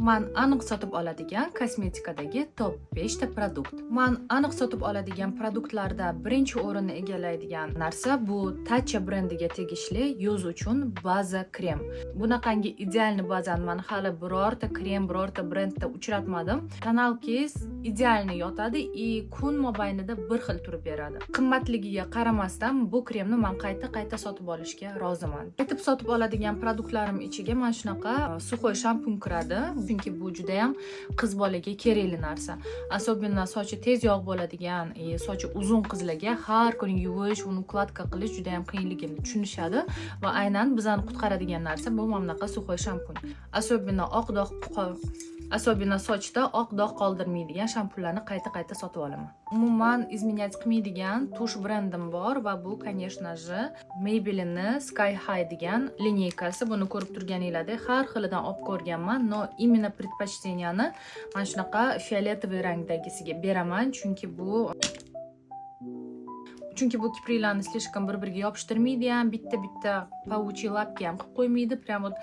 Man aniq sotib oladigan kosmetikadagi top 5 ta продукт. Man aniq sotib oladigan produktlarda birinchi o'rinni egallaydigan narsa bu Tatcha brendiga tegishli yuz uchun baza krem. Bunaqangi идеальный bazani man hali birorta krem, birorta brendda uchratmadim. Тоналка ngiz идеальный yotadi и kun mobaynida bir xil turib beradi. Qimmatligiga qaramasdan, bu kremni man qayta-qayta sotib olishga roziman. Aytib sotib oladigan produktlarim ichiga mana shunaqa сухой shampun kiradi, chunki bu juda ham qiz bolaga kerakli narsa. Особенно sochi tez yog' bo'ladigan, sochi uzun qizlarga har kuni yuvish, uni укладка qilish juda ham qiyinligini tushunishadi va aynan bizani qutqaradigan narsa bu mana bunaqa сухой shampun. Особенно sochda oq dog' qoldirmaydigan shampunlarni qayta-qayta sotib olaman. Umuman изменять qilmaydigan тушь brendim bor va bu, конечно же, Maybelline'ni Sky High degan линейка si. Buni ko'rib turganinglardek, har xilidan olib ko'rganman, но именно предпочтение ni mana shunaqa фиолетовый rangdagisiga beraman, chunki bu kipriklarni слишком bir-biriga yopishtirmaydi ham, bitta-bitta паучьи лапки ham qilib qo'ymaydi, прям вот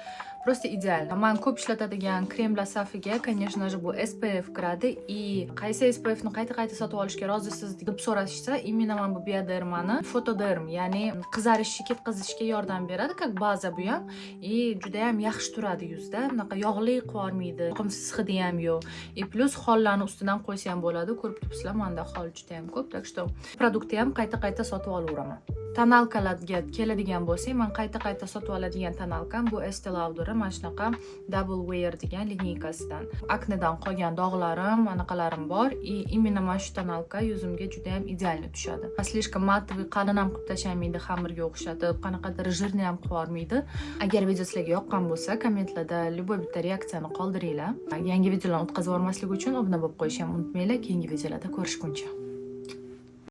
просто идеально. Man ko'p ishlatadigan kremlar safiga, конечно же, bu SPF kiradi и qaysi SPF ni qayta-qayta sotib olishga rozisiz deb so'rashsa, именно man bu Biodermani Photoderm, ya'ni qizarishni ketkazishga yordam beradi, как baza bu ham и juda ham yaxshi turadi yuzda. Bunaqa yog'li qilib yubormaydi, yoqimsiz hidi ham yo'q. И плюс xollarni ustidan qo'ysa ham bo'ladi. Ko'rib turibsizlar, menda xol juda ham ko'p, так что produktni ham qayta-qayta sotib olaveraman. Тоналка larga keladigan bo'lsak, man qayta-qayta sotib oladigan тоналка m bu Estee Lauder, mana shunaqa Double Wear degan линейка sidan. Aknedan qolgan dog'larim, anaqalarim bor и именно mana shu тоналка yuzimga juda ham идеально tushadi. Слишком матовый, qalin ham qilib tashlamaydi, xamirga o'xshatib, qanaqadir жирный ham qilib yubormaydi. Agar video sizlarga yoqqan bo'lsa, kommentlarda любой bitta reaksiyani qoldiringlar. Yangi videolarni o'tkazib yubormaslik uchun obuna bo'lib qo'yishni ham unutmanglar. Keyingi videolarda ko'rishguncha.